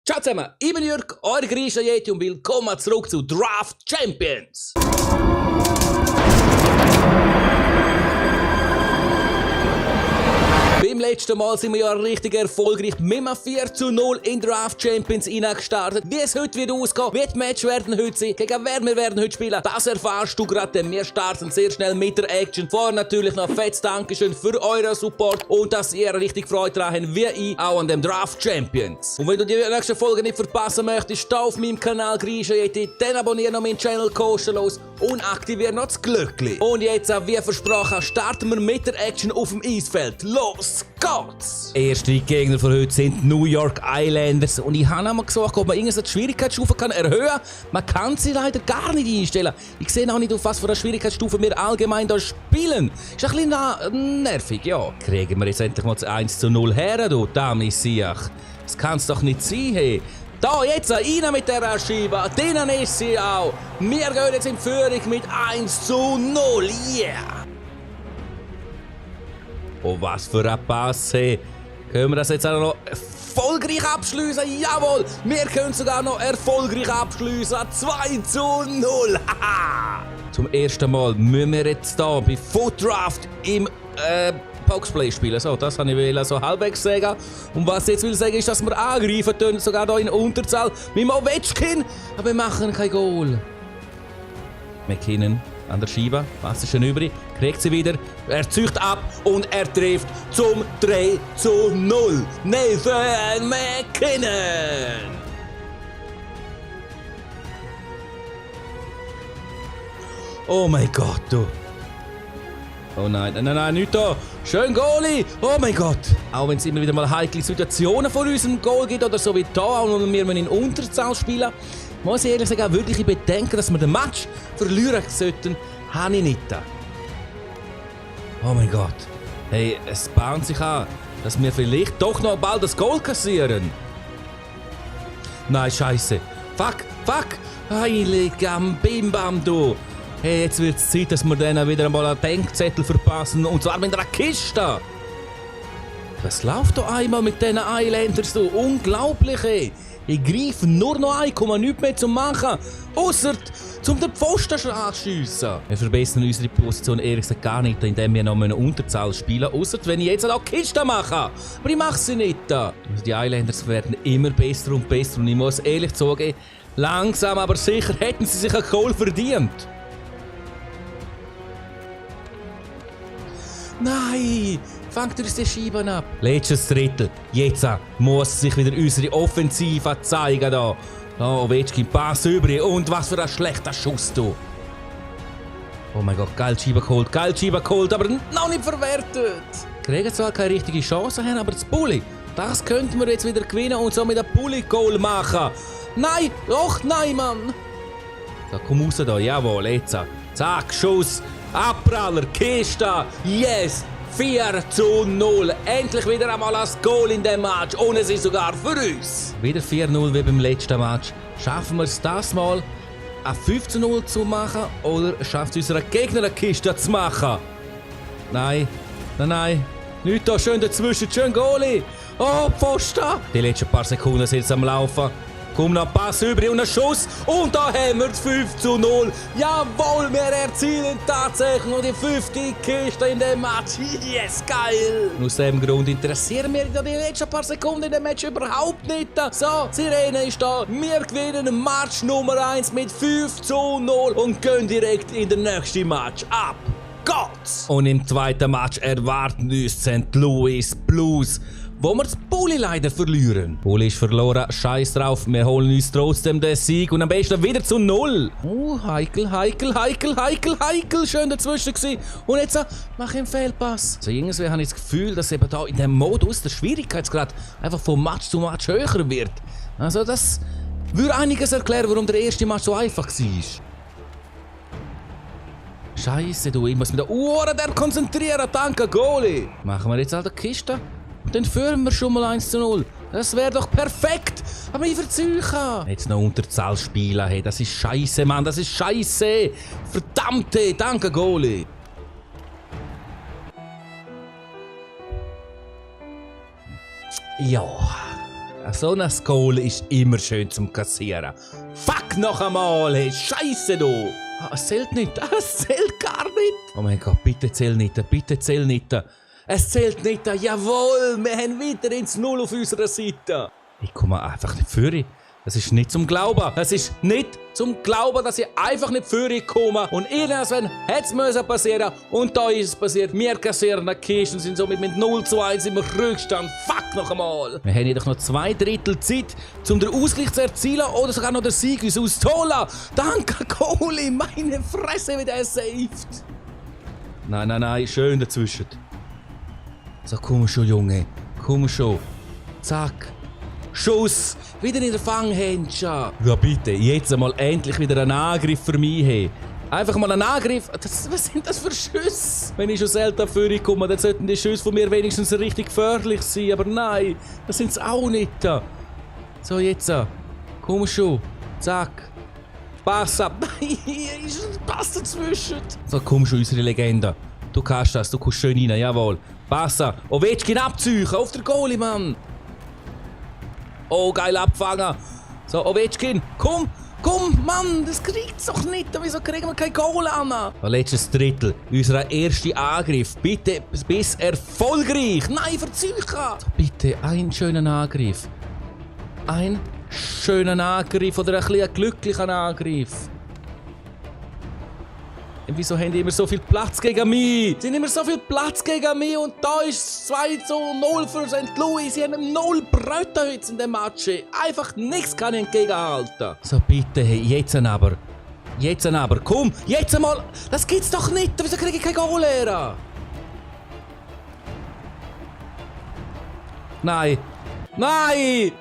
Ciao zusammen, ich bin Jürg, euer Griechen Yeti und willkommen zurück zu Draft Champions. Beim letzten Mal sind wir ja richtig erfolgreich mit einem 4:0 in Draft Champions gestartet. Wie es heute wird ausgehen, wie die Match werden heute sein, gegen wer wir werden heute spielen, das erfährst du gerade, denn wir starten sehr schnell mit der Action. Vorher natürlich noch ein fettes Dankeschön für euren Support und dass ihr richtig Freude daran habt, wie ich auch an dem Draft Champions. Und wenn du die nächste Folge nicht verpassen möchtest, steh auf meinem Kanal Griechen Yeti, dann abonniere noch meinen Channel kostenlos und aktiviere noch das Glöckchen. Und jetzt, wie versprochen, starten wir mit der Action auf dem Eisfeld. Los geht's! Erste Gegner für heute sind die New York Islanders. Und ich habe einmal gesagt, ob man irgendeine Schwierigkeitsstufe erhöhen kann. Man kann sie leider gar nicht einstellen. Ich sehe auch nicht, auf was für eine Schwierigkeitsstufe wir allgemein hier spielen. Ist ein bisschen nervig, ja. Kriegen wir jetzt endlich mal das 1:0 her, du Dami-Siach. Das kann's doch nicht sein, hey. Da, jetzt rein mit der Scheibe. Drinnen ist sie auch. Wir gehen jetzt in Führung mit 1:0. Yeah! Oh, was für ein Pass, hey. Können wir das jetzt auch noch erfolgreich abschliessen? Jawohl! Wir können sogar noch erfolgreich abschliessen. 2:0. Zum ersten Mal müssen wir jetzt hier bei Foot Draft im Boxplay spielen. So, das wollte ich so halbwegs sagen. Und was ich jetzt will sagen, ist, dass wir angreifen können, sogar hier in Unterzahl mit Ovechkin. Aber wir machen kein Goal. McKinnon an der Scheibe. Was ist denn übrig? Kriegt sie wieder. Er zieht ab und er trifft zum 3:0. Nathan McKinnon. Oh mein Gott, du. Oh nein, nicht da. Schön Goalie. Oh mein Gott. Auch wenn es immer wieder mal heikle Situationen von unserem Goal gibt oder so wie da und wir in Unterzahl spielen, muss ich ehrlich sagen, wirklich bedenken, dass wir den Match verlieren sollten, habe ich nicht. Oh mein Gott. Hey, es bahnt sich an, dass wir vielleicht doch noch bald das Goal kassieren. Nein, scheiße. Fuck. Heiligam Bimbam, du. Hey, jetzt wird es Zeit, dass wir denen wieder einmal einen Denkzettel verpassen. Und zwar mit einer Kiste. Was läuft da einmal mit diesen Islanders so? Unglaublich, ey. Ich greife nur noch ein, komme nichts mehr zu machen. Ausser zum den Pfosten anschiessen. Wir verbessern unsere Position ehrlich gesagt gar nicht, indem wir noch eine Unterzahl spielen. Ausser wenn ich jetzt auch Kisten mache. Aber ich mache sie nicht. Die Islanders werden immer besser und besser. Und ich muss ehrlich sagen, langsam aber sicher hätten sie sich ein Goal verdient. Nein! Fangt uns die Scheiben ab. Letztes Drittel. Jetzt muss sich wieder unsere Offensive zeigen. Da Ovechkin, Pass übrig. Und was für ein schlechter Schuss, du. Oh mein Gott, geil Scheiben geholt, aber noch nicht verwertet. Kriegen zwar keine richtige Chance hin, aber das Bulli, das könnten wir jetzt wieder gewinnen und so mit einem Bulli-Goal machen. Nein, doch nein, Mann. So, komm raus da, jawohl, jetzt. Zack, Schuss. Abpraller, Kiste, yes, 4:0. Endlich wieder einmal ein Goal in dem Match und es ist sogar für uns. Wieder 4:0 wie beim letzten Match. Schaffen wir es das mal, ein 5:0 zu machen oder schafft es unserer Gegner eine Kiste zu machen? Nein. Nicht da, schön dazwischen, schön Goalie. Oh, Pfosten. Die letzten paar Sekunden sind jetzt am Laufen. Komm noch Pass übrig und ein Schuss. Und da haben wir das 5:0. Jawohl, wir erzielen tatsächlich noch die 5. Kiste in dem Match. Yes, geil. Und aus diesem Grund interessieren wir die letzten paar Sekunden in dem Match überhaupt nicht. So, Sirene ist da. Wir gewinnen Match Nummer 1 mit 5:0 und gehen direkt in den nächsten Match ab. Geht's! Und im zweiten Match erwarten uns St. Louis Blues, wo wir das Bulli leider verlieren. Bulli ist verloren, scheiß drauf, wir holen uns trotzdem den Sieg und am besten wieder zu 0. Oh, heikel, schön dazwischen gewesen. Und jetzt mache ich einen Fehlpass. Also irgendwie habe ich das Gefühl, dass eben da in diesem Modus der Schwierigkeitsgrad einfach von Match zu Match höher wird. Also das würde einiges erklären, warum der erste Match so einfach war. Scheiße, du, ich muss mich da konzentrieren, danke Goalie. Machen wir jetzt halt eine Kiste und dann führen wir schon mal 1:0. Das wäre doch perfekt, aber ich verzeihe. Jetzt noch Unterzahl spielen, hey, das ist scheiße, Mann, das ist scheiße. Verdammte, danke Goalie. Ja, So ein Goal ist immer schön zum Kassieren. Fuck noch einmal, hey, Scheiße du! Es zählt nicht, es zählt gar nicht! Oh mein Gott, bitte zähl nicht, bitte zähl nicht. Es zählt nicht, jawohl, wir haben wieder ins Null auf unserer Seite. Ich komme einfach nicht führen. Das ist nicht zum Glauben. Es ist nicht zum Glauben, dass ich einfach nicht führen komme. Und irgendwann hätte es passieren müssen. Und da ist es passiert. Wir kassieren den Kisch und sind somit mit 0:1 im Rückstand. Fuck noch einmal. Wir haben jedoch noch 2/3 Zeit, um den Ausgleich zu erzielen oder sogar noch den Sieg uns auszuholen. Danke, Goalie. Meine Fresse, wie der saved. Nein. Schön dazwischen. So, komm schon, Junge. Komm schon. Zack. Schuss! Wieder in der Fanghändchen! Ja bitte, jetzt einmal endlich wieder einen Angriff für mich haben. Einfach mal einen Angriff. Was sind das für Schüsse? Wenn ich schon selten vorne komme, dann sollten die Schüsse von mir wenigstens richtig gefährlich sein. Aber nein, das sind es auch nicht. So, jetzt. Komm schon. Zack. Pass ab. Nein, ist ein Pass dazwischen. So, komm schon, unsere Legende. Du kannst das, du kommst schön rein, jawohl. Pass ab. Ovechkin abziehen auf der Goalie, Mann. Oh, geil abfangen. So, Ovechkin, komm, Mann, das kriegt's doch nicht. Wieso kriegen wir kein Goal an? Letztes Drittel, unser erster Angriff. Bitte, bis erfolgreich. Nein, verzeihen. So, bitte, einen schönen Angriff. Ein schönen Angriff oder ein bisschen glücklichen Angriff. Wieso haben die immer so viel Platz gegen mich? Sie haben immer so viel Platz gegen mich und da ist 2:0 für St. Louis. Sie haben 0 Brötchen heute in dem Match. Einfach nichts kann ich entgegenhalten. So bitte, hey, jetzt aber. Komm, jetzt einmal. Das gibt's doch nicht. Wieso kriege ich kein Goal her? Nein! 3:0!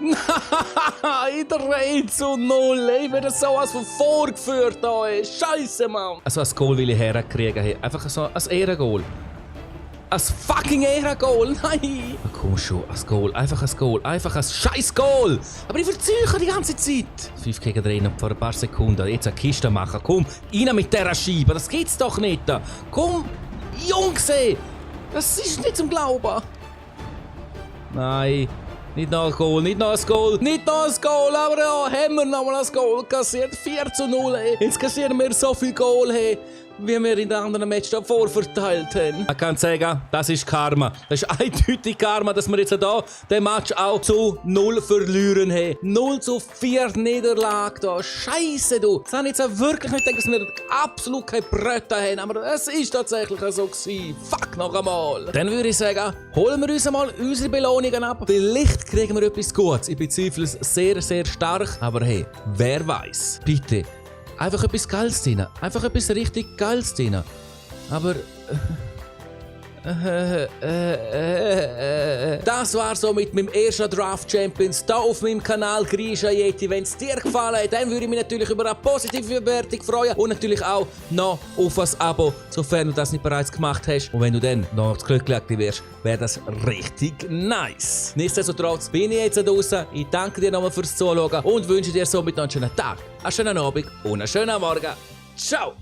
Ich werde sowas von vorgeführt hier! Scheiße, Mann! Also ein Goal will ich herkriegen. Einfach so ein Ehrengoal. Ein fucking Ehrengoal! Nein! Komm schon, ein Goal. Einfach ein scheiß Goal! Aber ich verziehe die ganze Zeit! 5 gegen 3 noch vor ein paar Sekunden. Jetzt eine Kiste machen. Komm, rein mit dieser Scheibe. Das gibt's doch nicht! Komm, Jungs! Das ist nicht zum Glauben! Nein! Nicht noch ein Goal, aber ja, haben wir noch mal ein Goal kassiert. 4:0, hey. Jetzt kassieren wir so viel Goal, hey, wie wir in den anderen Match davor verteilt haben. Ich kann sagen, das ist Karma. Das ist eindeutig Karma, dass wir jetzt hier den Match auch zu 0 verlieren haben. 0:4 Niederlage da. Scheisse, du. Das habe ich jetzt wirklich nicht gedacht, dass wir absolut keine Brötchen haben. Aber es ist tatsächlich so gewesen. Fuck noch einmal. Dann würde ich sagen, holen wir uns einmal unsere Belohnungen ab. Vielleicht kriegen wir etwas Gutes. Ich bezweifle es sehr, sehr stark. Aber hey, wer weiß. Bitte. Einfach etwas Geiles drin. Einfach etwas richtig Geiles drin. Aber... Das war so mit meinem ersten Draft Champions hier auf meinem Kanal Grisha Yeti. Wenn es dir gefallen hat, dann würde ich mich natürlich über eine positive Bewertung freuen. Und natürlich auch noch auf ein Abo, sofern du das nicht bereits gemacht hast. Und wenn du dann noch das Glück gelegt wirst, wäre das richtig nice. Nichtsdestotrotz bin ich jetzt draußen. Ich danke dir nochmal fürs Zuschauen und wünsche dir somit noch einen schönen Tag, einen schönen Abend und einen schönen Morgen. Ciao!